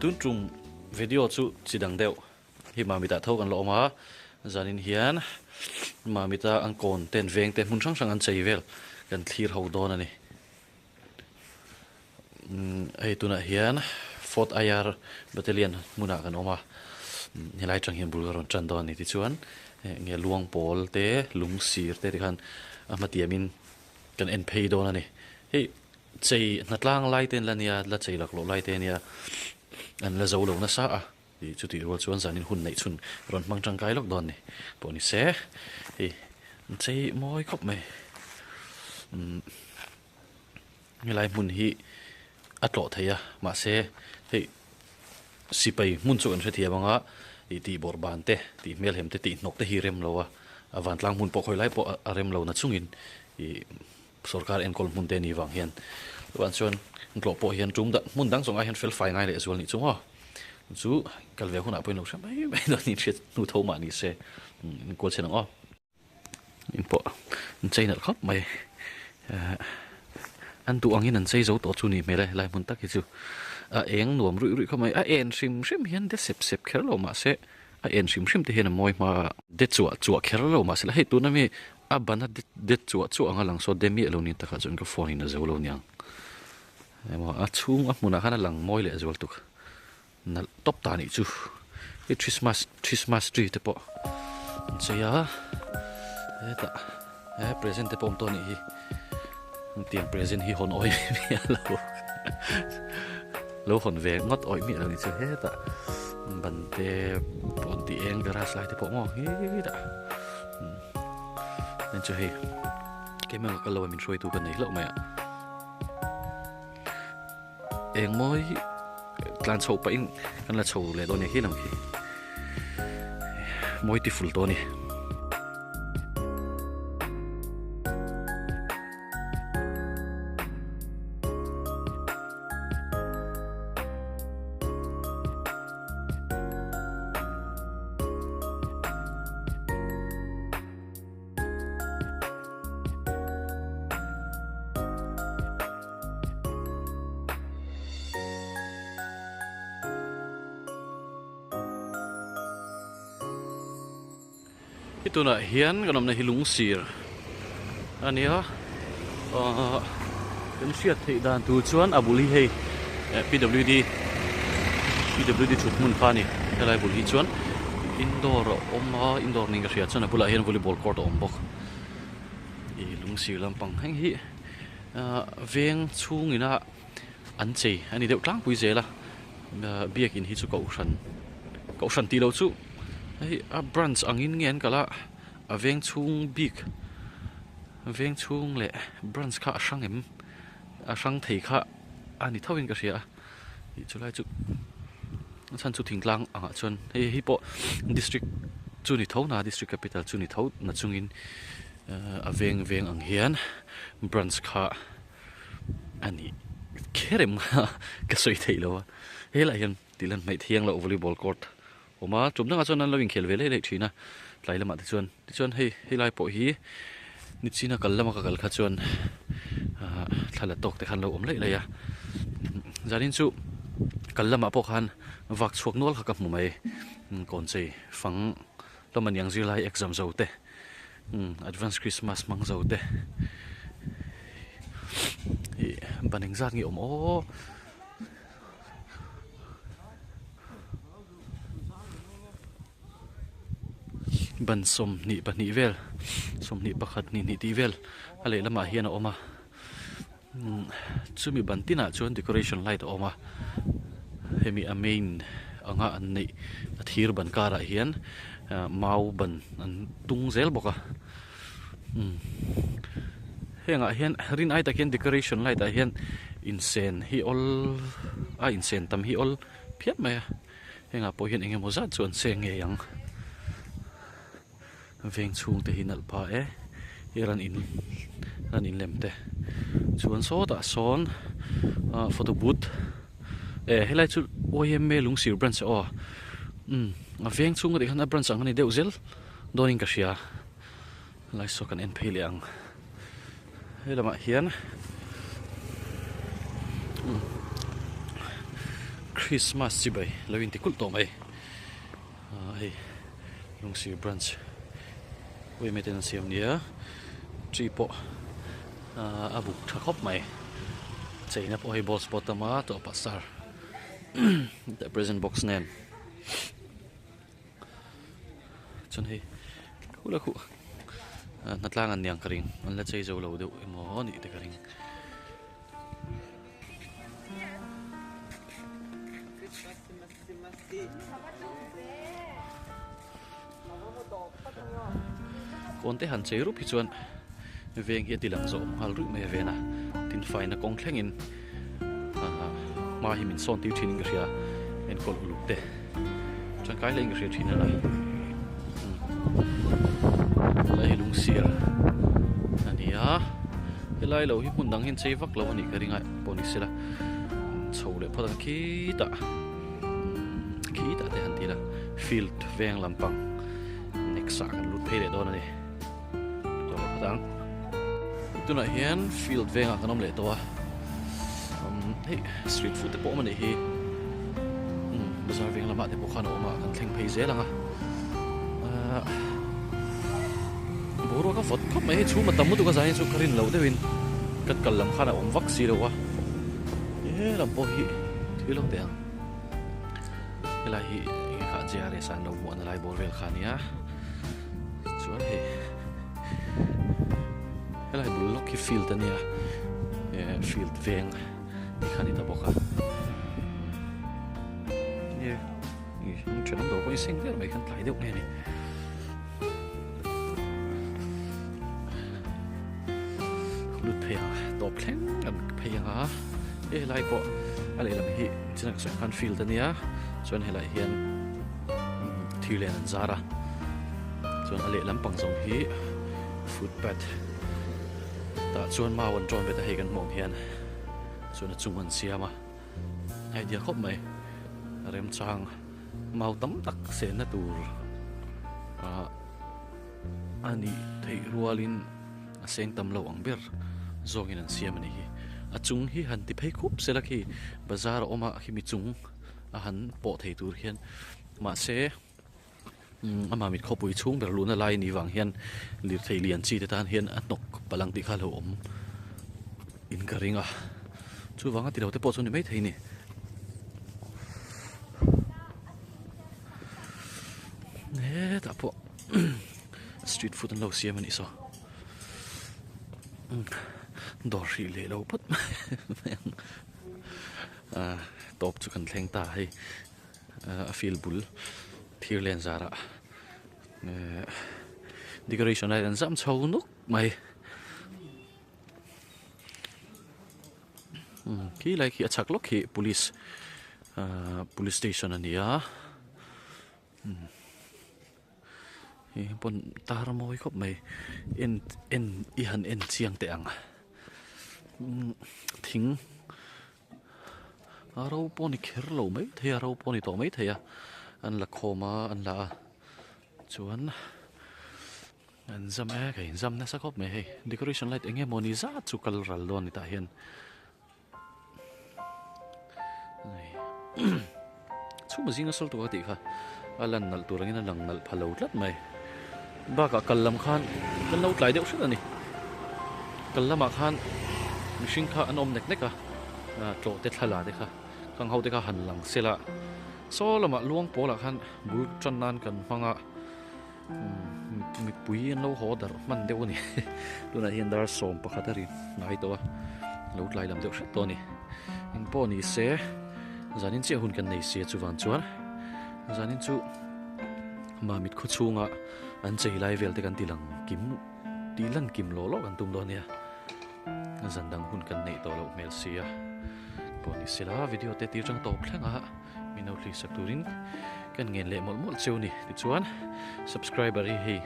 Tun tum video chu chi dang deuh hi Mamit ah tho kan la awm a, zanin hian Mamit a an kawn ten veng te hmun hrang hrang an chei vel kan thlir ho dawn a ni. Hei tunah hian Fourth IR Battalion hmunah kan awm a, helai atang hian bul ka rawn tan dawn a ni. Tichuan nge luang pawl te lung sir te tikhan a hmatiamin kan en phei dawn a ni. Hei chei hnatlang lai te an la nia, la chei laklawh lai te a nia, an la zo lo nasa a. Ih chutih rual chuan zanin hun neih chhun rawn hmang tangkai lawk dawn ni pawh ni se. Hei an chei mawi khawp mai. Umm helai hmun hi a tlawh thei a mahse hei sipai hmun chu kan hrethiam ang a ih tih bawrh ban te tih hmelhem te tih hnawk te hi rem lo a a vantlang hmun pawh khawi lai pawh a rem lo na chungin ih Sorkar enkawl hmun te ni vang hian chuan chuan tlawh pawh hian tum dah hmun dang zawng ai hian fel fai ngai leh zual nih chu maw chu kal ve hunah pawhin lo hre mai mai dawn niin hriat hnu tho mah ni se in kual chhen ang aw. In pawh an chei nalh khawp mai eh an duh angin an chei zo tawh chu ni hmel e helai hmun tak hi chu a eng nuam ruih ruih khawp mai a en hrim hrim hian de sep sep kher lo mahse a en hrim hrim te hian a mawi hma a de chuah chuah kher lo mahse hei tuna mi A ban a det chuah chuah ang a lang saw de miah lo ni takah chuan ka phone in a zo lo niang. Emaw a chhung a hmunah khan a lang mawi leh zual tuk. Nalh tawp ta nih chu. Hei Christmas Christmas tree te pawh an chei a. Hetah he present te pawh awm tawh a nih hi. Tiang present hi hawn awih miah lo. Lo hawn ve ngawt awih miah lo nih chu hetah ban te pawh an ti eng garage lai te pawh maw hetah. Heng chu hei keimah ka kal lo a min hruaitu ka nei hlauh mai a eng mawi hi tlan chhoh pahin kan la chho leh dawn a ni khi lam khi mawi ti ful tawh a ni. Hi tunah hian kan awmna hi lungsir a nia ahh kan hriat theih dan tur chuan a bul hi hei PWD PWD thut hmun kha a ni helai bul hi chuan indoor a awm a indoor niin ka hria chuan a bulah hian volleyball court a awm bawk ih lungsir lampang heng hi ahh veng chhungina an chei a ni deuh tlangpui zel a biakin hi chu kohhran kohhran tih loh chu hei a branch angin nge an kalh a a veng chhung bik veng chhung leh branch kha a hrang em a hrang thei kha a ni tho in ka hria a ih chulai chu a chhan chu thingtlang angah chuan hei hi pawh district chu ni tho na district capital chu ni tho na chungin a veng veng ang hian branch kha. a nih kher em kha ka sawi theih lo a helaiah hian tih lan hmaih thiang loh volleyball court a awm a tum dangah chuan an lo inkhel ve leh leh thin a tlai lamah te chuan tichuan hei helai pawh hi nichina kal lama ka kal kha chuan ahh thla la tawk te khan lo awm laih laih a zanin chu kal lamah pawh khan vak chhuak nual kha ka hmu mai kawn chei fang hlawm aniang zirlai exam zo te. Advance Christmas hmang zo te ih ban engzat nge awm aw ban 22 vel 21 hnih hnih tih vel a lehlamah hian a awm a chumi ban tinah chuan decoration light a awm a hemi a main anga an neih a thir ban karah hian mau ban an tung zel bawk a hengah hian rin ai tak hian decoration light ah hian insen hi awl a insen tam hi awl phian mai a hengah pawh hian engemaw zat chu an seng ngei ang. Veng chhung te hi nalh pah e he ran in ran in lem te chuan sawtah sawn ah photo booth eh helai chu yma lungsir branch aw umm a veng chhung ka tih khan a branch ang a ni deuh zel dawnin ka hria helai saw kan en phei leh ang he lamah hian umm. Christmas chibai lo inti kulh tawh mai ah hei Lungsir branch yma ten an siam nia tree pawh ah a buk tha khawp mai cheina pawh hei boss pawh a tam a tawpah star present box nen. Chuan hei khu la khuh hnatlang an niang ka ring an la chei zo lo deuh emaw anih te ka ring. Kawn te han chei rup hi chuan veng hi a ti lang zawh nghal ruih mai a ven a tin faina kawng thlengin hma hi min sawn tir thin in ka hria enkawl uluk te tangkai hle in ka hria thin a helai hi lung sir a ni a helai lo hi hmun dang hian chei vak lo a nih ka ring a pawh ni sela chho leh phawt ang khitah khitah te han ti ila field veng lampang next ah kan lut phei leh dawn a ni. Tawh ang. Tunah hian field vengah kan awm leh tawh a. Um hei street food te pawh awm a nih hi. Um bazar veng lamah te pawh khan a awm a kan thleng phei zel ang a. Ah boruak a vawt khawp mai hei chhum a tam lutuk a zai hi chu ka rin loh deuhin kan kal lam khan a awm vak si lo a. He lam pawh hi thil awm teh ang. Helai hi enge kha JRS ah an lo hmuahna lai bawr vel kha a nia. Chuan hei helai bul lawk hi field a nia eh field veng tih kha a ni ta bawk a nge ih an thenawm dawr pawh hi seng der mai khan tlai deuh nge ni lut phei ang tawp thleng an phei ang a hei helai pawh a lehlam hi chin ang sawi khan field a nia chuan helai hian thir lian an zar a chuan a lehlam pang zawng hi footpath tah chuan mau an tawn vet a hei kan hmuh ang hian chuan a chung an siam a idea khawp mai remchang mau tam tak senna tur ah a nih theih rualin a seng tam lo ang ber zawngin an siam a nih hi a chung hi han ti phei khup sela khi bazar a awm a khimi chung a han pawh thei tur hian mahse umm amah mit khawpui chhung ber luhna lai anih vang hian lirthei lian chi te tan hian a hnawk palh ang tih kha a lo awm in ka ring a chuvang a tilo te pawh chu a ni maithei a ni. Hetah pawh street food an lo siam a nih saw dawr hrih leh lo phawt mai ang. Ah tawp chu kan thleng ta hei a field bul thir len zarah eh decoration light an zam chho nuk mai umm khi lai khi a chhak lawk khi police ah police station a ni a umm hei pawn tar mawi khawp mai en en i han en chiang teh ang umm thing a ro pawh ni kher lo mai thei a ro pawh ni tawh mai thei a an la khawm a an la a chuan an zam e ka inzam nasa khawp mai hei decoration light eng emaw ni zat chu kal ral dawn ni tah hian. Chhuma zinga sawl tur ka tih kha a lan nalh tur angin a lang nalh pha lo tlat mai. Bakah kal lam khan kan lo tlai deuh hret a ni. Kal lamah khan mihring kha an awm nek nek a, tlawh te thla la te kha khang ho te kha han lang sela. Saw lamah luang pawlah khan bul tan nan kan hmang a. Mipui an lo haw darh hman deuh a ni tunah hian dar 11 a ri ngai tawh a lo tlai lam deuh hret tawh a ni eng pawh ni se zanin chiah hun kan nei sia chuvan chuan zanin chu mamit khaw chhunga an chei lai vel te kan ti lang kim tih lan kim lawh lawh kan tum dawn nia zan dang hun kan neih tawh loh hmel sia pawh ni sela video te tir tang tawp thleng a. Min lo hlisak turin kan ngen leh mawlh mawlh cheu ni. Tichuan subscriber hi hei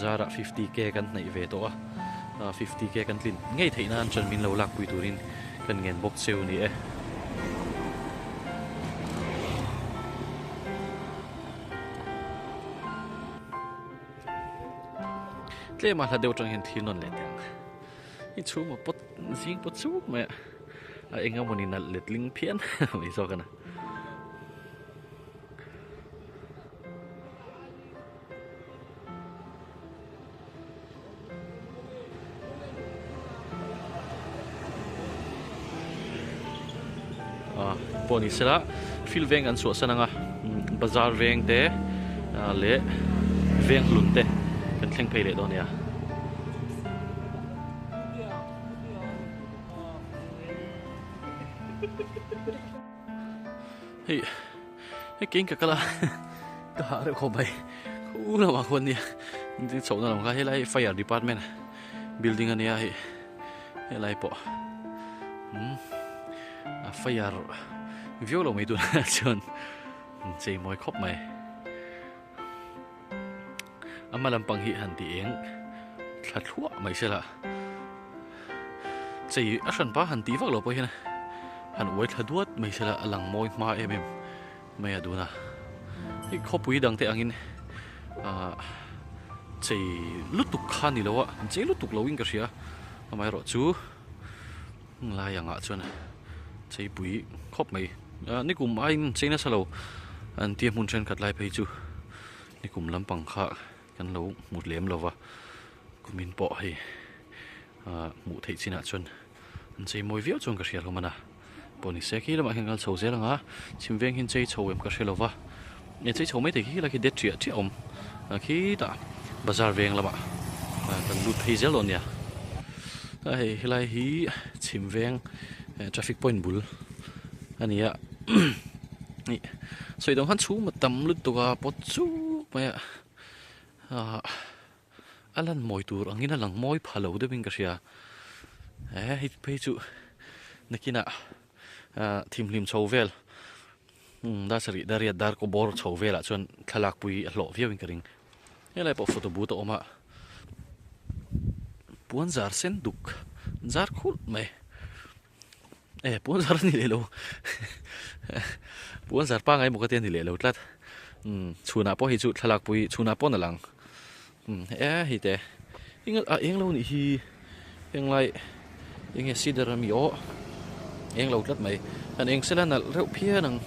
zarah 50k kan hnaih ve tawh a, 50k kan tlin ngei theih nan chuan min lo lakpui turin kan ngen bawk cheu ni e. Tlema hla deuh atang hian thil nawn leh teh ang. I chhung a pawt zing pawt chuk mai a, a eng emawni nalh letling phian mai zawk a na. Pawh ni sela field veng kan chhuahsan anga bazar veng te leh veng hlun te kan thleng phei leh dawn a nia. Hei hei kein ka kal a ka hah reuh khawp mai khu lamah khuan nia ding chhohna lam kha helai fire department building a nia hei helai pawh umm a fire viau lo mai tunah chuan chei mawi khawp mai a hma lampang hi han ti eng thla thluah mai se lah chei a hran pa han tih vak lo pawh hian han uai thla duat mai se lah a lang mawi hma em em mai a dun a hei khawpui dang te angin ah chei lutuk kha ni lo a an chei lutuk lo in ka hria amaherawh chu lai angah chuan cheipui khawp mai ah nikum aiin chei nasa lo an tia hmun thenkhat lai phei chu nikum lampang kha kan lo hmu lem lo va kumin pawh hei ah hmuh theih chinah chuan an chei mawi viau chuan ka hria hlawm a na pawh ni se khi lamah hian kal chho zel ang a chhim veng hian chei chho em ka hre lo va e chei chho mai thei khi lai khi det ṭiah ṭiah a awm ah khitah bazar veng lamah ah kan lut phei zel dawn a nia a hei helai hi chhim veng traffic point bul a ni a ih sawi dang khan chhum a tam lutuk a pawt chuk mai a ah a lan mawi tur angin a lang mawi pha lo deuhin ka hria he hei phei chu nakinah ah thimhlim chho vel umm dar sarih dariat dar kaw bawr chho velah chuan thlalak pui a hlawh viauin ka ring helai pawh photo booth a awm a puan zar sen duk zar khulh mai. E puan zar a ni leh lo puan zar pangai maw ka tia ni leh lo tlat umm chhunah pawh hei chu thlalak pui chhunah pawh na lang umm e hei te eng a eng lo nih hi englai enge cedar ami aw eng lo tlat mai han eng sela nalh reuh phian ang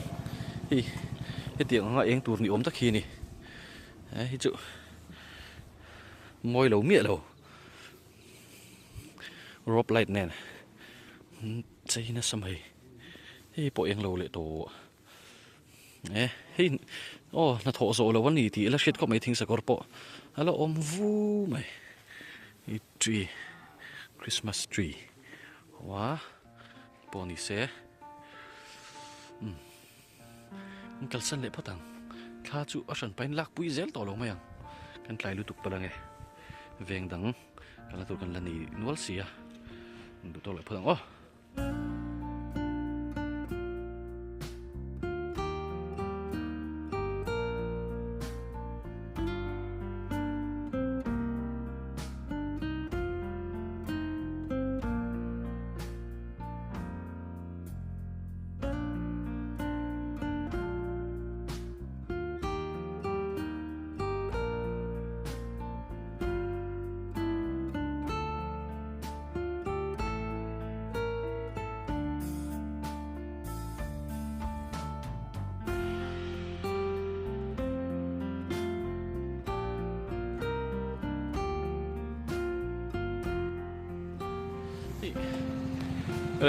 hei hetiang anga eng tur ni awm tak hi a ni e hei chu mawi lo miah lo. Rope light nen chei nasa mai hei pawh eng lo leh tawh e hei aw hnathawh zawh lo a ni tih la hriat khawp mai thing sakawr pawh a la awm vu mai i tree christmas tree hoa pawh ni se umm. An kalsan leh phawt ang. Thla chu a hran pahin lak pui zel tawh lo mai ang. Kan tlai lutuk palh ange. Veng dang kan la tur kan la ni nual si a. An duh tawk leh phawt ang aw.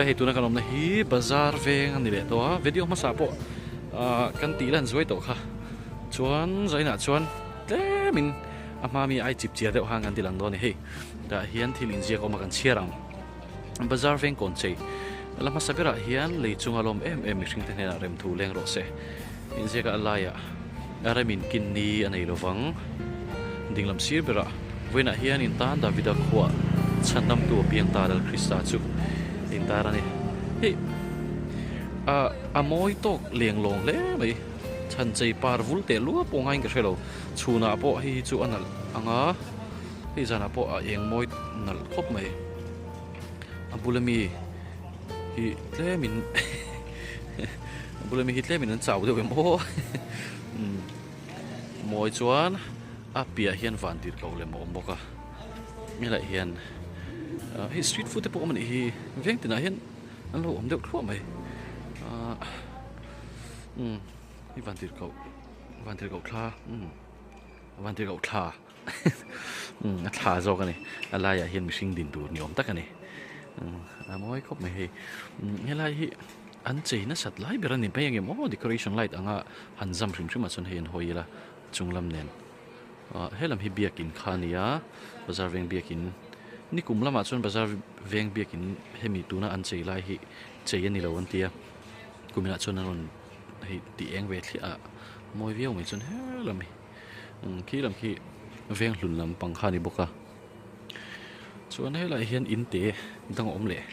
Hei tuna kan awmna hi bazar veng a ni leh tawh a video hmasa pawh ah kan tih lan zuai tawh kha chuan zainah chuan tlemin a hma mi ai chip chiar deuh khan kan ti lang dawn a ni hei tah hian thil inziak a awm a kan chhiar ang bazar veng kawn chei la hmasa berah hian lei chunga lawm em em mihring te hnenah rem thu leng rawh se inziak a laiah a remin kin ni a nei lovang dinglam sir berah vawiinah hian in tan Davida khuah chhan namtu a piang ta Lal Krista chu in tar a ni hei ah a mawi tawk leng lawng hle mai chhan chei par vul teh lua pawh ngaiin ka hre lo chhunah pawh hei hi chu a nalh ang a hei zanah pawh a eng mawi nalh khawp mai a bula mi hi tlemin a bula mi hi tlemin an chau deuh em aw umm mawi chuan a piah hian van tirh loh lem a awm bawk a helaiah hian ah hei street food te pawh awm a nih hi veng tinah hian an lo awm deuh thluah mai ah umm hei van tirh koh van tirh koh thla umm van tirh koh thla. A thla zawk a ni a laiah hian mihring din tur ni awm tak a ni a mawi khawp mai hei helai hi. An chei nasat lai ber a ni mai angem aw decoration light anga han zam hrim hrim ah chuan hei an hawi ila chung lam nen ah helam hi biakin kha a ni a bazar veng biakin nikum lamah chuan bazar veng biakin hemi tuna an chei lai hi chei a ni lo an ti a kuminah chuan an rawn hei tih eng ve thliah a mawi viau mai chuan helam hi khi lam khi veng hlun lampang kha a ni bawk a. Chuan helaiah hian in te dang a awm leh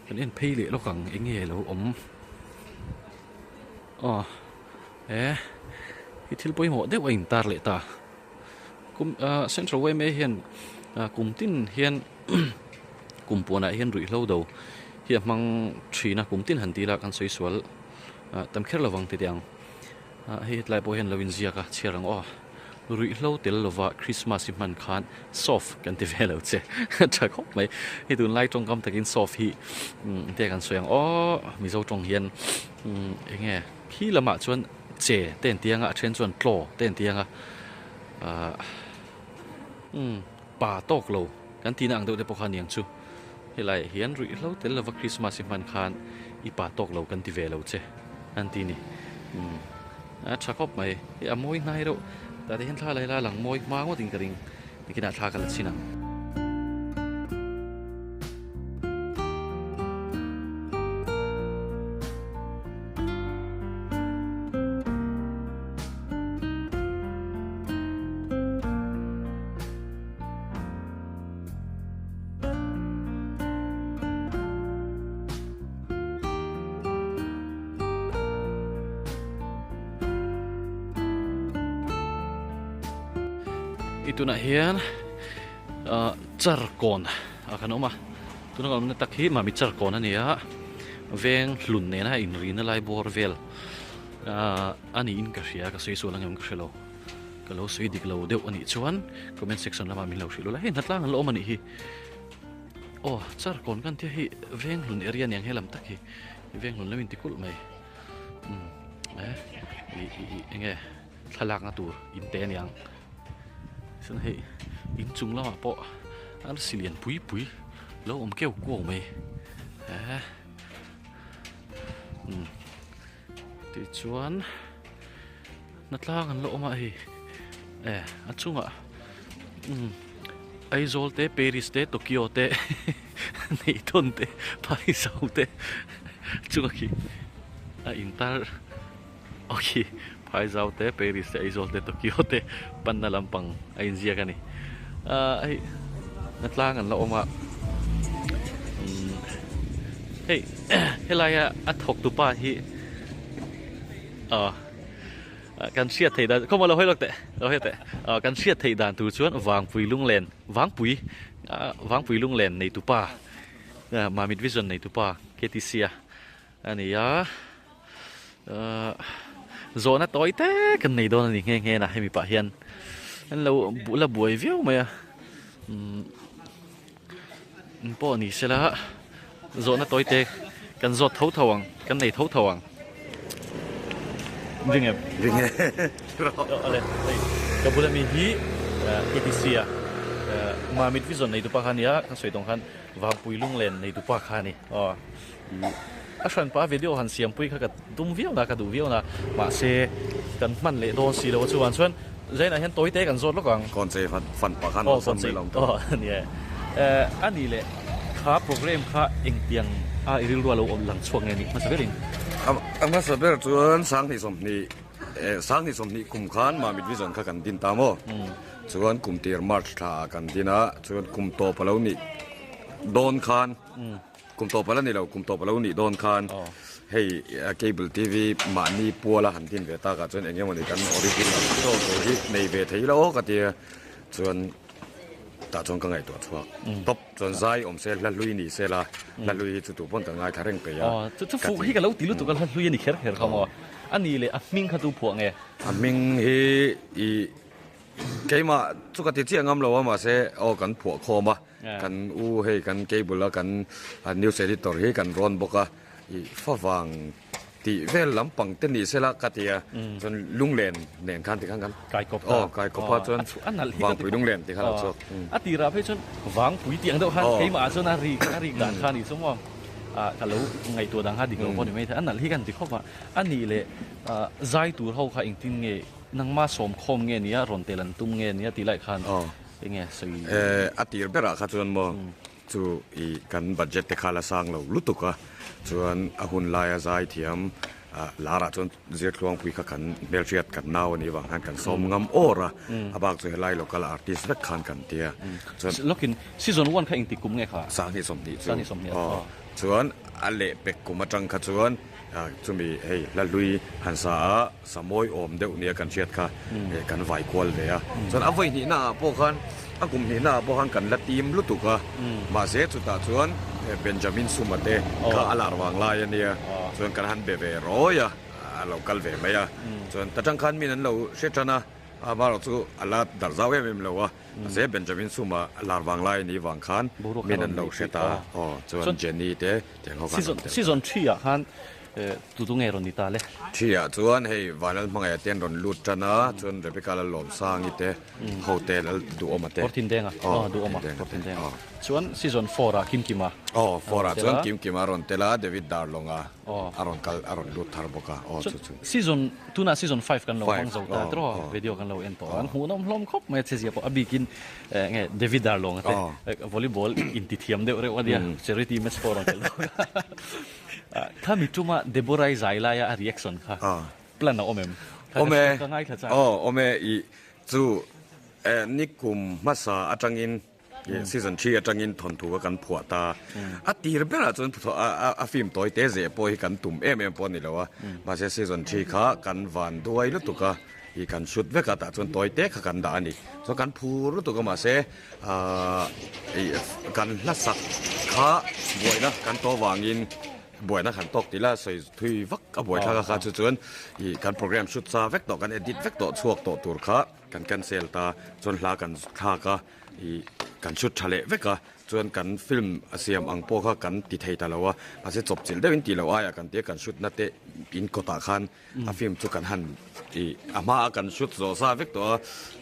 kan en phei leh lawk ang eng nge lo awm aw he hi thil pawimawh deuh a intar leh ta kum ah central yma hian ah kum tin hian kum puanah hian ruihhlo do hi a hmang thin a kum tin han ti ila kan sawi sual ah tam kher lovang titi ang ah hei hetlai pawh hian lo inziak a chhiar ang aw. Ruihhlo tel lova Christmas hi hman khan soft kan ti ve lo che tha khawp mai. Hei tunlai tawngkam takin soft hi te kan sawi ang aw Mizo tawng hian eng nge khi lamah chuan che te an ti anga a then chuan tlaw te an ti anga ahh pa tawk lo kan tihna ang deuh te pawh kha aniang chu. Helaiah hian ruihhlo tel lova Christmas hi hman khan i pa tawk lo kan ti ve lo che an ti ni. Umm a tha khawp mai. Hei a mawi hnai reuh. Tah te hian thla la ila lang mawi hma ngawt in ka ring. Nikinah thla ka la chhin ang. I tunah hian ah char kawn ah kan awm a tuna kan awmna tak hi mami char kawn a ni a veng hlun nena inrina lai bawr vel ah a niin ka hria ka sawi sual angem ka hrelo. Ka lo sawi dik lo deuh a nih chuan comment section lamah min lo hrilh ula hei hnatlang an la awm a nih hi aw char kawn kan tia hei Venghlun area aniang helam tak hi Venghlun lam inti kulh mai umm eh ih ih eng nge thlalakna tur in te aniang chuan hei inchung lamah pawh arsi lian pui pui lo awm keuh kuau mai eh umm tichuan. Hnatlang an la awm a hei eh a chungah umm Aizawl te Paris te Tokyo te Neihtawn te Phaizau te chungah khi a intar aw khi Phaizau te Paris te Aizawl te Tokyo te panna lampang a inziak a ni ah hei hnatlang an la awm a umm hei helaia a thawk tupa hi Aw kan hriat theih dan khawmaw lo hawi lawk teh lo hawi teh aw kan hriat theih dan tur chuan vangpui lunglen vangpui vangpui lunglen nei tupa mamit vision nei tupa ktc a a ni a zawhna tawi te kan nei dawn a ni nghe nghe na hemi pah hian an lo la buai viau mai a umm pawh ni sela zawhna tawi te kan zawt tho tho ang kan nei tho tho ang ring em ring e ale hei ka bula mi hi KTC a mamit vision nei tupa kha nia kan sawi tawng khan vangpui lunglen nei tupa kha ani aw a hranpa video han siampui kha ka tum viau na ka duh viau na mahse kan hman leh dawn si lo a chuan chuan Zainah hian tawi te kan zawt lawk ang. Kawn chei fan fan pah khan awlsam mai lo ang tawh. Aw ni e. A nih leh kha program kha engtiang a i rilru a lo awm lang chhuak nge nih hmasa berin? A hmasa ber chuan 2020 2020 kum khan Mamit Vision kha kan din ta maw? Chuan kum tir March thla ah kan din a, chuan kum tawp a lo nih dawn khan Kum tawp a la ni lo, kum tawp a lo nih dawn khan hei cable TV mahni puala han din ve takah chuan eng emawni kan original show tur hi nei ve thei ila aw ka tia chuan tah chuan ka ngaihtuah chhuak tawp chuan zai awm se hla hlui ni se la hla hlui hi chu tu pawn kan ngaithla reng peih a. Aw chu chu fuh hi ka lo ti lutuk a hla hlui a ni kher kher kha maw a ni leh a hming kha tu phuah nge? A hming hi i keimah chu ka ti chiah ngam lo a mahse aw kan phuah khawm a. Kan u hei kan cable a kan news editor hi kan rawn bawk a, ih favang tih vel lampang te ni sela ka ti a, chuan lunglen nen khan tikhan kan aw kaikawp a chuan vangpui lunglen tih khan a chhuak. A tirah phei chuan vangpui tih ang deuh khan keimah ah chuan a rik a rik dan kha a nih chu maw. Ka lo ngaihtuah dang kha dik lo pawh ni mai thei. A nalh hi kan ti khawp a. A nih leh zai tur ho kha engtin nge nangma sawm khawm nge nia rawn tel an tum nge nia tih lai khan eng nge sawi. A tir berah kha chuan maw chu i kan budget te kha la sang lo lutuk a, chuan a hun laia zai thiam Larah chuan Zirthluangpui kha kan hmelhriat kan nau a nih vang khan kan sawm ngam awr a, a bak chu helai local artist vek khan kan tia. Chuan Lawkin season one kha engtik kum nge kha? 2020 chu. 2020 aw. Chuan a lehpek kum atang kha chuan chumi hei hla hlui han sa a samawi awm deuh nia kan hriat kha kan vai kual ve a. Chuan a vawi hnihna ah pawh khan a kum hnihna ah pawh khan kan la tim lutuk a, mahse chutah chuan Benjamin Suma te kha a lar vang lai a nia, chuan kan han be ve rawi a, a lo kal ve mai a, chuan ta tang khan min an lo hre tan a, amaherawh chu a la darh zau em em lo a, mahse Benjamin Suma a lar vang lai a nih vang khan min an lo hre ta a, aw chuan Jenny te tiang ho khan an tel ta. Season 3 ah khan Tu tu nge rawn ni ta le? Ṭhiah chuan hei Vanlal hmangaih te an rawn lut ṭan a, chuan Rebecca Lalawmsangi te ho te Lal Duhawma te. Kawrthindenga, aw Duhawma, Kawrthindenga. Chuan season four ah Kimkima. Aw four ah chuan Kimkima a rawn tel a, David Darlawnga a rawn kal a rawn lut thar bawk a, aw chu chu. Season tunah season five kan lo hmang zo ta tiraw, video kan lo en tawh a, an hmuhnawm hlawm khawp mai a, chezia pawh a bikin nge David Darlawnga te volleyball intithiam deuh reuh a nia, charity match pawh a rawn tel bawk a. Khami tuma Deborah-i zai laia a reaction kha plan a awm em? Awm e, Ka ngaithla chak. Aw awm e, i chu nikum hmasa atangin season thi atangin thawnthu kha kan phuah ta. A tir berah chuan a film tawi te zeh pawh hi kan tum em em pawh a ni lo a, mahse season thi kha kan van duai lutuk a, i kan shoot vek a tah chuan tawi te kha kan dah a ni. Chuan kan phur lutuk a mahse Ahh kan hlasak kha buaina kan tawh vangin buaina kan tawk tih la sawi thui vak a buai thlak a kha chu chuan ih kan program shoot sa vek tawh kan edit vek tawh chhuak tawh tur kha kan cancel ta chuan hla kan thlak a ih kan shoot tha leh vek a chuan kan film a siam ang pawh kha kan ti thei ta lo a mahse chawpchilh deuhin tih loh aiah kan tia kan shoot na te in kawtah khan A film chu kan han tih a hma a kan shoot zawh sa vek tawh a,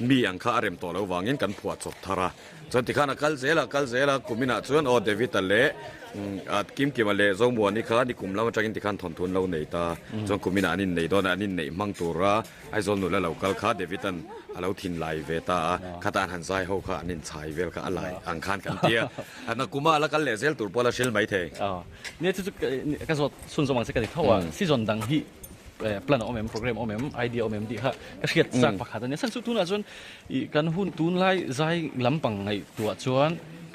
mi ang kha a rem tawh loh vangin kan phuah chawp thar a. Chuan tikhan a kal zel a, kal zel a, kuminah chuan aw David-a leh Kimkima leh Zomuani kha ni kum lam atangin tikhan thawnthu an lo nei ta. Chuan kuminah an innei dawn a, an inneih hmang tura Aizawl nula lo kal kha David-a'n a lo thin lai ve ta a, khata an han zai ho kha an inchhai vel kha a lai ang khan kan ti a. Na kuma a la kal leh zel tur pawh a la hril maithei. Nia chu chu ka zawt chhunzawm ang che ka ti tho a, season dang hi plan a awm em, program a awm em, idea a awm em tih kha ka hriat chak pakhat a nia. Chhan chu tunah chuan ih kan hun tunlai zai lampang ngaihtuah chuan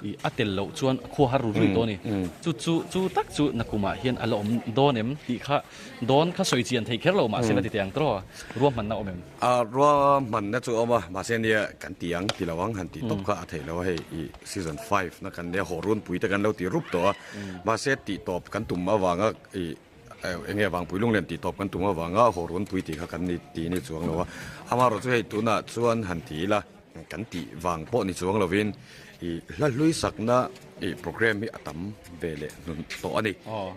ih a tel loh chuan a khua har ru rui tawh a ni. Chu chu chu tak chu nakumah hian a la awm dawn em tih kha dawn kha sawi chian thei kher lo mahse la ti teh ang tawh a, ruahmanna a awm em? A ruahmanna chu a awm a, mahse nia kan ti ang ti lo ang han tih tawp kha a theih lo a, hei ih season five na kan nia haw runpui te kan lo ti rup tawh a. Mahse tih tawp kan tum avanga ih eng nge vangpui lunglen tih tawp kan tum avanga haw runpui tih kha kan ni tih ni chuang lo a. Amaherawh chu hei tunah chuan han ti ila kan tih vang pawh ni chuang lovin ih hla hlui sakna ih program hi a tam ve leh hnun tawh a ni.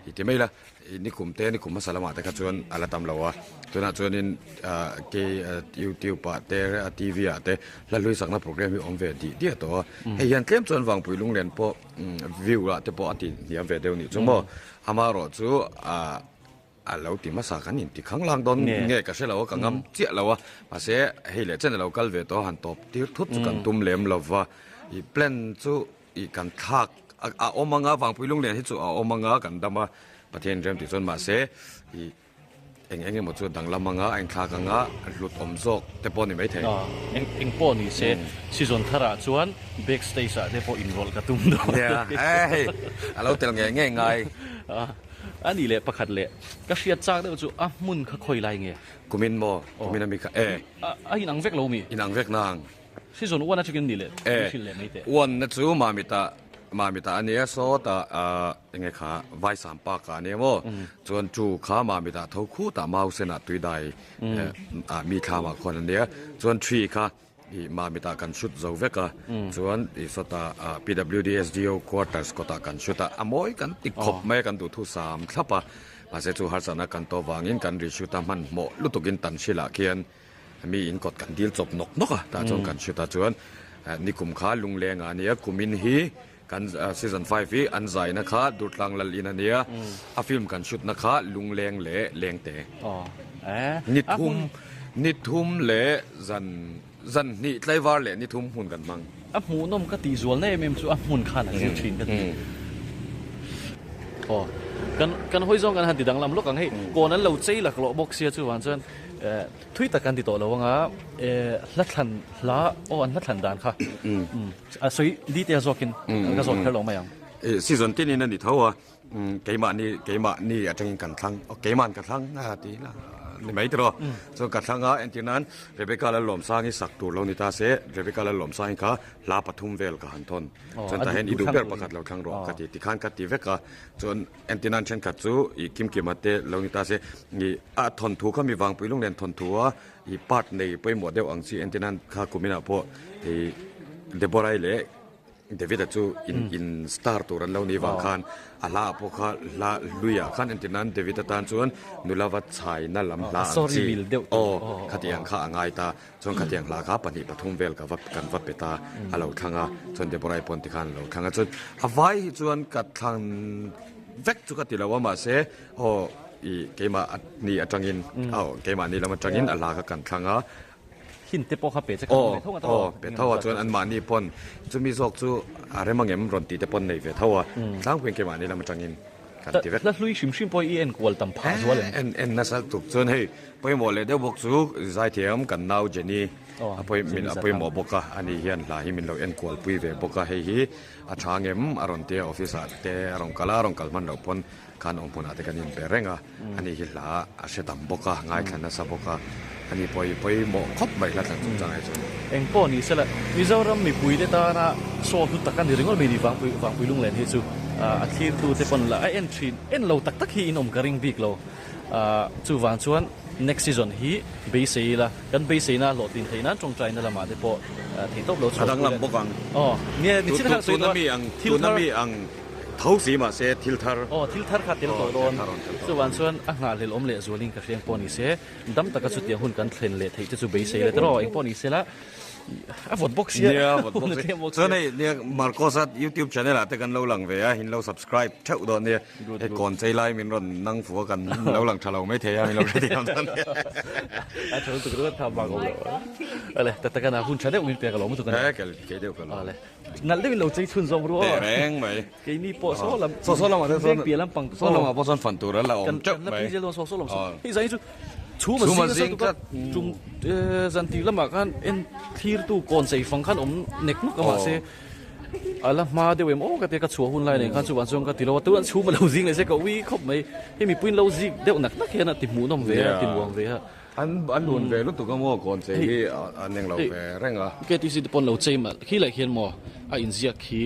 Ih ti mai ila Ih nikum te nikum hmasa lamah te kha chuan a la tam lo a, tunah chuanin ah kei youtube ah te tv ah te hla hlui sakna program hi awm ve dih diah tawh a, hei hian tlem chuan Vangpui lunglen pawh view ah te pawh a ti hniam ve deuh nih chu maw, amaherawh chu ah a lo ti hmasa kan inti khang lang dawn nge ka hre lo a ka ngam chiah lo a, mahse hei leh chen a lo kal ve tawh a han tawp tir thut chu kan tum lem lo va, ih plan chu. Ih kan thlak a awm anga Vangpui Lunglen hi chu a awm anga kan dam a, Pathian rem tih chuan mahse ih eng eng emaw chu danglam anga a inthlak anga hlut awm zawk te pawh a ni maithei. Eng eng pawh ni se season tharah chuan back stage ah te pawh inrawlh ka tum dawn. Nia hei a lo tel ngei ngei ngai. A nih leh pakhat leh ka hriat chak deuh chu a hmun kha khawi lai nge? Kumin maw? Kumin ami kha e. A inang vek lo mi? Inang vek nang. Season one atangin ni leh Eh, hrilh leh mai teh. One na chu Mamita Mamita a nia sawtah ah enge kha Vaisam Park ah a nia maw? Chuan two kha Mamita tho khutah Mausen ah tuidai ah mi thlam ah khuan a nia. Chuan three kha ih Mamita kan shoot zo vek a, chuan ih sawtah ah PWD SDO quarters kawtah kan shoot a, a mawi kan ti khawp mai a kan duhthu sam thlap a. Mahse chu harsatna kan tawh vangin kan reshoot a hmanhmawh lutukin Tanhril ah khian Mi in kawt kan dil chawp nawk nawk a, tah chuan kan hriat a chuan nikum kha lungleng ah a nia, kumin hi Kan season 5 hi an zaina kha Durtlang Lal in a nia, a film kan shoot na kha Lungleng leh Lengte. Ni thum ni thum leh zan zan hnih tlaivar leh ni thum hmun kan hmang. A hmuhnawm ka tih zualna em em chu a hmun khan a zir thin ka ti. Aw kan kan hawi zawng kan han ti danglam lawk ang hei kawn an lo chei laklawh bawk sia chuvang chuan thui tak kan ti tawh lo anga hla thlan hla aw an hla thlan dan kha A sawi detail zawkin ka zawt kher lo mai ang. Season tin in a ni tho a, keimahni keimahni atangin kan thlang, keiman ka thlang a ti ila ni mai tiraw. Chuan ka thlang a entir nan Rebecca Lalawmsangi sak tur lo ni ta se, Rebecca Lalawmsangi kha hla pathum vel ka han thawn. Chuan tah hian i duh ber pakhat lo thlang rawh ka ti, tikhan ka ti vek a. Chuan entir nan thenkhat chu i Kimkima te lo ni ta se, i a thawnthu kha mi vangpui lunglen thawnthu a, I part nei pawimawh deuh ang chi entir nan kha kuminah pawh i Deborah-i leh David-a chu in in star tur an lo nih vang khan a hla ah pawh kha hla hluiah khan entir nan David atan chuan nula va chhaina lam hla ang chi aw khatiang kha a ngai ta chuan khatiang hla kha pahnih pathum vel ka va kan va pe ta a lo thlang a chuan Deborah-i pawn tikhan a lo thlang a chuan a vai hi chuan ka thlang vek chu ka ti lo a mahse Aw, i keimah ni atangin, aw, keimah ni lam atangin a hla kha kan thlang a. Hint te pawh kha pe che kha pe tho a tawh. Aw, pe tho a chuan anmahni pawn chumi zawk chu a rem angem rawn tih te pawn nei ve tho a. Tlangpuiin keimah ni lam atangin kan ti vek. Hla hlui hrim hrim pawh i en kual tam phah zual em? En en nasa tuk chuan hei pawimawh leh deuh bawk chu zaithiam kan nau Jenny a pawi min a pawimawh bawk a, ani hian hla hi min lo en kual pui ve bawk a, hei hi a tha ngem a rawn tia office ah te a rawn kal a, a rawn kal hman loh pawn Khan awm hmunah te kan inbe reng a, ani hi hla a hre tam bawk a, ngaithla nasa bawk a, ani pawh hi pawimawh khawp mai hla thlan chungchang hi chuan. Eng pawh ni sela, Mizoram mipuite tana saw hlu tak a ni ringawt mai ni Vangpui Vangpui lunglen hi chu a thlirtu te pawn la a en thin, en lo tak tak hi in awm ka ring bik lo. Chuvang chuan next season hi beisei ila, kan beiseina hlawhtlin theih nan tawngtaina lamah te pawh theihtawp lo chhuah pui la. A danglam bawk ang. Aw, nia, nichin khan sawi tawh a, thil thar. Tho si mahse thil thar. Aw, thil thar kha tel tawh dawn. Chuvang chuan a nghahhlelh awm leh zualin ka hriang pawh ni se, dam taka chutiang hun kan thlen leh theih te chu beisei la tiraw, eng pawh ni se la, a vawt bawk sia. Nia, a vawt bawk sia. Chuan hei nia Marcos-a YouTube channel ah te kan lo lang ve a, in lo subscribe theuh dawn nia. Hei kawn chei lai min rawn nang fu a, kan lo lang tha lo mai thei a, min lo hrethiam dawn nia. A tha lutuk ringawt kha bak awm lo. Ale, tak taka na hun tha deuh min pek alawm lutuk a ni. He, kei deuh ka lo. Ale. Nalh deuhin lo chei chhun zawk ru aw. Teh reng mai. Keini pawh saw lam. Saw saw lamah te chuan. Veng piah lampang. Saw lamah pawh chuan fan tur an la awm teuh mai. Kan la phei zel dawn saw saw lam saw. Hei zan hi chu chhum a zing nasa tuk a. Tum zan tir lamah khan en thlir tu kawn chei fang khan awm nek nuk a mahse a la hma deuh em aw ka tia ka chhuah hun lai nen khan chuvang chuan ka ti lo a tunah chhum a lo zing leh se ka ui khawp mai. Hei mipuiin lo zik deuh nak nak hian a ti hmuhnawm ve a ti nuam ve a. An an lun ve lutuk a maw kawn chei hi an eng lo ve reng a. KTC te pawn lo chei mah khi leh khian maw a inziak khi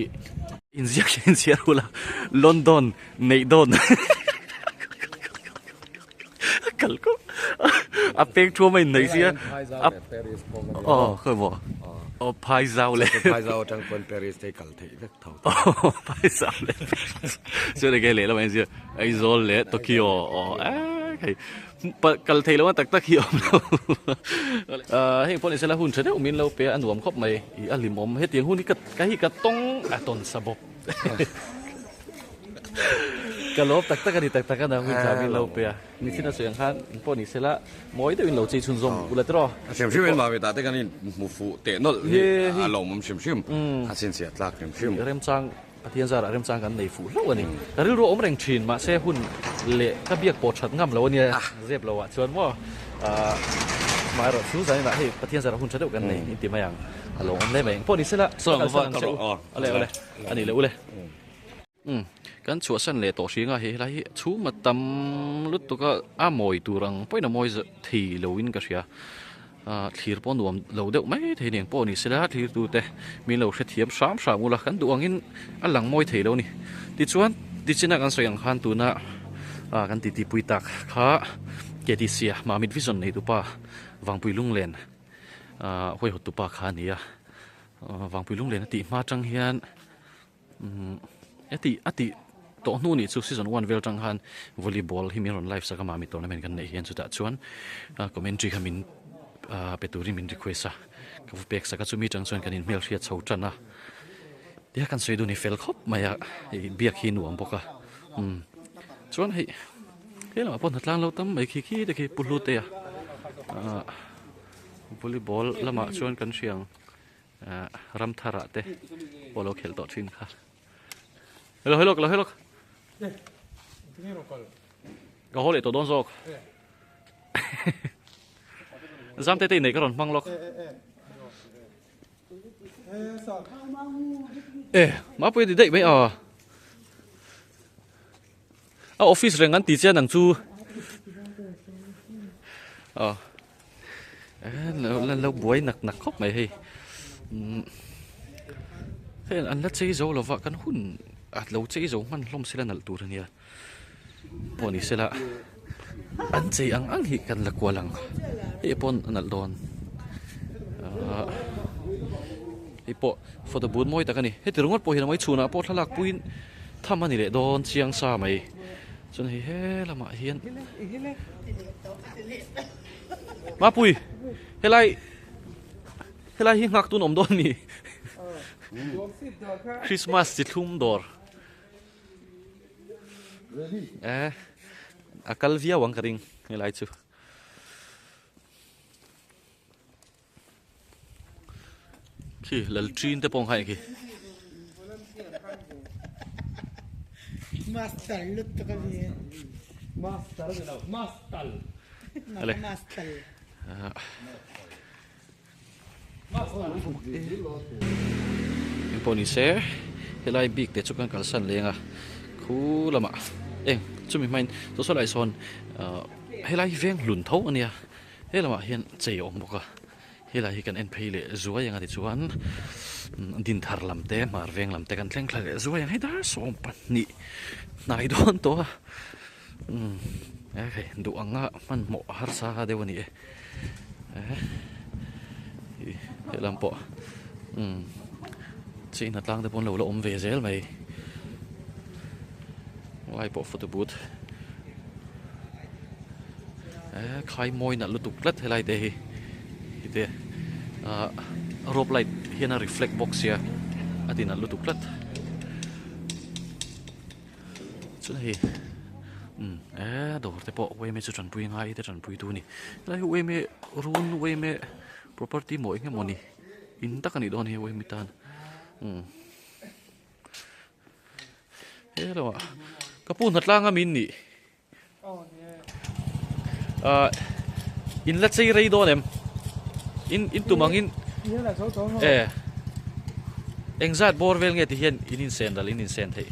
inziak hi inziak rul a London neih dawn a kal kawp a peng thuam a inneih sia a aw khawi maw aw Phaizau leh Phaizau atang pawn Paris te hi kal theih vek tho aw Phaizau leh Paris chuan enge lehlam a inziak Aizawl leh Tokyo aw eee hei. Kal thei lo a tak tak hi a awm lo. Heng pawh ni sela hun tha deuh min lo pe a nuam khawp mai. I a hlimawm hetiang hun hi ka ka hi ka tawng a tawn sa bawk. Ka lawm tak tak a ni tak tak a na hun tha min lo pe a. Nichin a sawi ang khan eng pawh ni sela mawi deuhin lo chei chhun zawm ula tiraw. A hrim hrim in mami tate kan in hmu fuh teh nawlh hi a lawmawm hrim hrim. A chhinchhiah tlak hrim hrim. Remchang Pathian zarah remchang kan nei fuh hlauh a ni. Ka rilru a awm reng thin, mahse hun leh ka biak pawh that ngam lo a nia, zep lo ah chuan maw mah erawh chu zaninah hei Pathian zarah hun tha deuh kan nei in ti mai ang, a lo awm hle mai. Engpawh ni sela, ka kalsan ang che u. Awle awle, a nih leh ule. Umm, kan chhuahsan leh tawh hring a, hei helai hi chhum a tam lutuk a, a mawi tur ang pawhin a mawi thei lo in ka hria. Thlir pawh nuam lo deuh mai thei nen pawh ni sela thlirtute min lo hrethiam hram hram ula kan duh angin a lang mawi thei lo ni. Tichuan tichina kan sawi ang khan tuna kan titi pui tak kha KTC a Mamit Vision nei tupa Vangpui Lunglen huaihawt tupa kha a ni a, Vangpui Lunglen a tih hma atang hian A tih a tih tawh hnu nih chu season one vel atang khan volleyball hi min rawn live sak a mami tournament kan neih hian chutah chuan commentary kha min pe turin min request a ka va pek sak a chumi atang chuan kan inhmelhriat chho tan a. Tia kan sawi dun hi fel khawp mai a, hei biak hi nuam bawk a, umm chuan hei he lamah pawh hnatlang lo tam mai khi khi te khi pu Hlute a ahh volleyball lamah chuan kan hria ang ahh Ramthar ah te pawh a lo khelh tawh thin kha. Hello hello ka lo hello ka haw leh tawh dawn zawk. Zamte te inneih ka rawn hmang lawk. E mapui ti daih mai a a office reng an ti chian ang chu a lo buai nak nak khawp mai hei hei an la chei zo lova kan hun a lo chei zo hman hlawm sela nalh tur ania pawh ni sela an chei ang ang hi kan la kual ang hei pawn a nalh dawn ahh hei pawh photo booth mawi tak a ni heti ringawt pawh hian a mai chhunah pawh thlalak puiin tham a ni leh dawn chiang sa mai chuan hei he lamah hian mapui helai helai hi nghak tun awm dawn ni Christmas chi thlum dawr. Eh, a kal viau ang ka ring helai chu. Khi lal thin te pawh ang khi. Master lut tak a ni. Master ni lo, mastal. Ale. Mastal. Engpawh ni se helai bik te chu kan kalsan leng a khu lamah eng chumi hmain chu saw lai sawn ahh helai hi veng hlun tho a nia he lamah hian chei a awm bawk a helai hi kan en phei leh zuai ang a tichuan dinthar lam te hmar veng lam te kan thleng thla leh zuai ang hei dar 12 hnai dawn tawh a umm hei duh anga hmanhmawh harsa deuh a ni e. Helam pawh umm chihna tlang te pawh an lo la awm ve zel mai lai pawh photo booth eh khai mawi nalh lutuk tlat helai te hi hite ah rope light hian a reflect bawk sia a ti nalh lutuk tlat. Chuan hei umm eee dawr te pawh uaime chu tanpui ngai te tanpui tu a ni helai hi uaime run uaime property maw eng emaw ni in tak a nih dawn hi uaime tan umm hello ah ka pu hnatlang a min nih ah in la chei rei dawn em in in tum angin e engzat bawr vel nge ti hian in insen ral in insen theih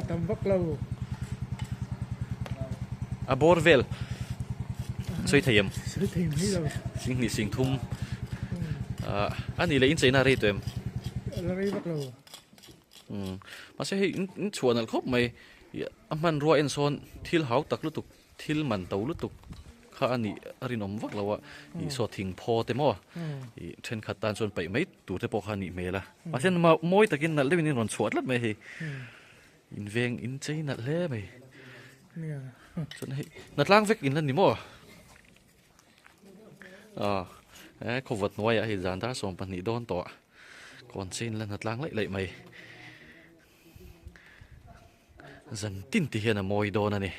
tam vak lo a bawr vel sawi thei em sawi thei mai lo sing hnih sing thum ah a nih leh in cheina rei tawh em la rei vak lo umm mahse hei in chhuah nalh khawp mai A hmanrua en sawn thil hau tak lutuk, thil man to lutuk kha a nih a rinawm vak lo a, ih saw thing phaw te maw ih thenkhat tan chuan paih mai tur te pawh kha a nih hmel a. Mahse mawi takin nalh deuhin in rawn chhuah tlat mai hei. In veng in chei nalh hle mai. Chuan hei hnatlang vek in la ni maw? Aw he khawvawt hnuaiah hei zan dar 12 dawn tawh a kawn chein la hnatlang laih laih mai. Zan tin ti hian a mawi dawn a ni.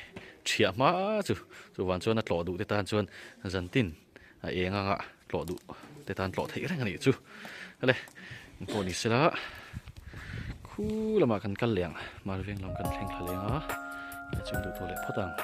Thiah hma chu chuvang chuan a tlawh duh te tan chuan zan tin a eng anga tlawh duh te tan tlawh theih reng a nih chu. Ale engpawh ni sela khu lamah kan kal leh ang Marveng lam kan thleng thla leng a chuan duh tawh leh phawt ang.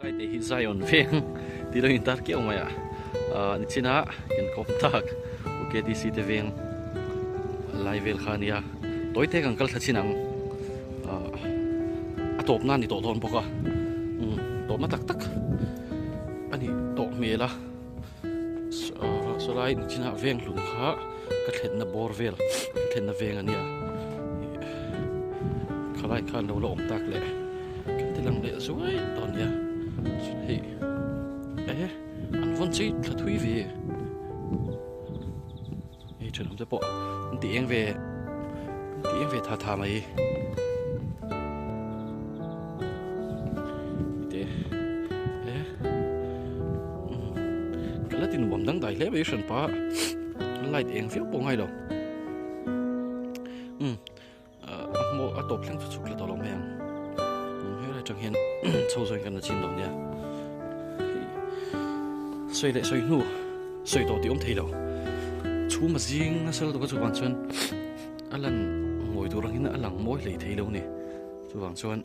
Ngai te hi Zion veng tih lo intar kiau mai a, nichin a kan kawm tak U KTC te veng lai vel kha a nia, tawi te kan kal thla chin ang, a tawpna a ni tawh dawn bawk a, tawpna tak tak a ni tawh hmel a, sawlai nichin a veng hlun kha ka thlenna bawr vel ka thlenna veng a nia, khalai khan lo la awm tak leh. Kan ti lang leh zuai dawn nia chuan hei eh an vawn chei thla thui ve hei thenawm te pawh an ti eng ve an ti eng ve tha tha mai te eh ka la ti nuam dang dai hle mai hran pa light eng viau pawh ngai lo um A hmuh a tawp thleng chu chhuk la tawh lo mai ang. Helai atang hian chho zawng kan la chin lo nia. Sawi leh sawi hnu sawi tawh tih awm thei lo. Chhum a zing nasa lutuk a chuvang chuan a lan mawi tur angin a lang mawi hlei thei lo ni. Chuvang chuan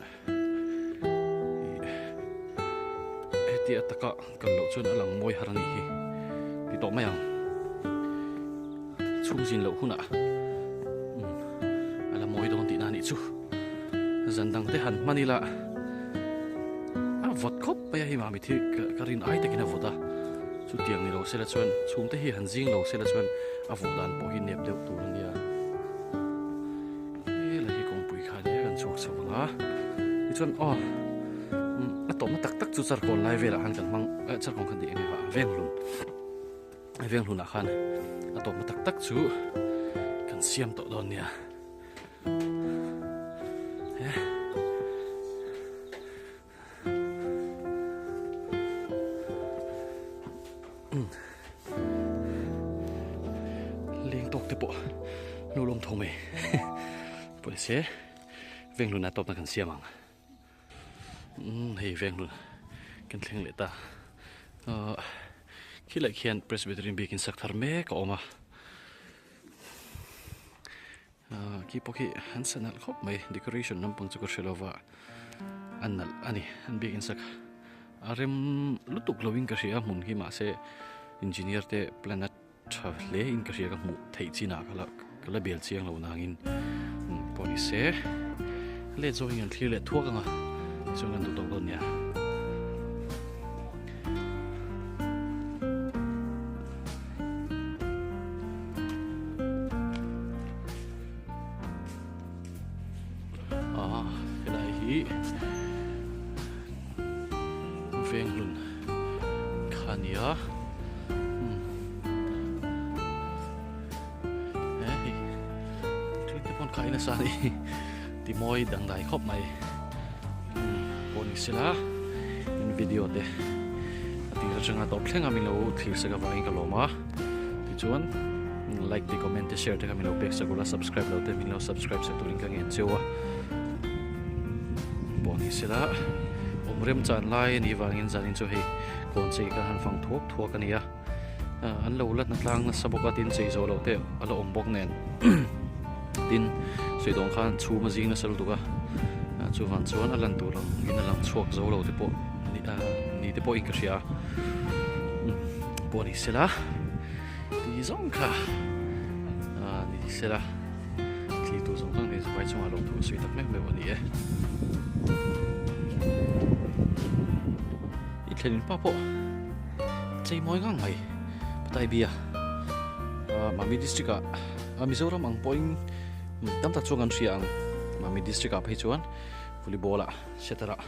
hetia taka kal loh chuan a lang mawi har a nih hi ti tawh mai ang. Chhung zin loh hunah a la mawi dawn tihna a nih chu. Zan dang te han hman ila a vawt khawp mai a hei mami thi ka rin ai takin a vawt a. Chutiang ni lo sela chuan chhung te hi han zing lo sela chuan a vawh dan pawh hi nep deuh tur a nia. Helai hi kawngpui kha nia kan chhuak chho ang a. Tichuan aw a tawpna tak tak chu charkawn lai velah khan kan hmang charkawn khan tih eng nge kha venghlun. Veng hlunah khan a tawpna tak tak chu kan siam tawh dawn nia. Leng tawk te pawh lo lawm tho mai. Pawh ni se veng hlunah tawpna kan siam ang. Umm hei veng hlun kan thleng leh ta ahh khilai khian Presbyterian biakin sak thar mek a awm a ahh khi pawh khi an sa nalh khawp mai decoration lampang chu ka hre lo va a nalh a ni an biakin sak a rem lutuk lovin ka hria a hmun hi mahse engineer te plan a Tha hle in ka hria ka hmuh theih chin ah ka la ka la bel chiang lo nangin pawh ni se let zawk in kan thlir leh thuak anga chuan kan duh tawk dawn nia. Ah helai hi Venghlun kha nia he hei thil te pawn khai nasa a ni ti mawi dangdai khawp mai pawh ni sela in video te a tir atanga tawp thleng a min lo thlir sak avangin ka lawm a tichuan like te comment te share te kha min lo pek sak ula subscribe lo te min lo subscribe sak turin ka ngen cheu a. Pawh ni sela awm rem chan lai a nih vangin zanin chu hei kawn chei kha han fang thuak thuak a ni a an lo la hna tlang nasa bawk a tin chei zawh loh te a la awm bawk nen tin sawi dawn khan chhum a zing nasa lutuk a chuvang chuan a lan tur ang in a lang chhuak zo lo te pawh ni te pawhin ka hria pawh ni sela ti zawng kha ni sela. Thli tur zawng zawng nei chu vai chungah lo thu a sawi tak meuh meuh a ni e. I thlenin pa pawh chei mawi ngang mai Patai bia Mami district ah Mizoram ang pawhin tam tak chuan kan hria ang Mami district ah phei chuan volleyball ah setter ah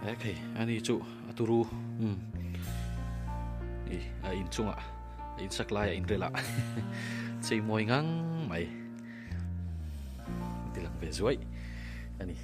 he khei ani chu a turu i a inchungah A insak lai a inrel a chei mawi ngang mai ti lang ve zuai a ni.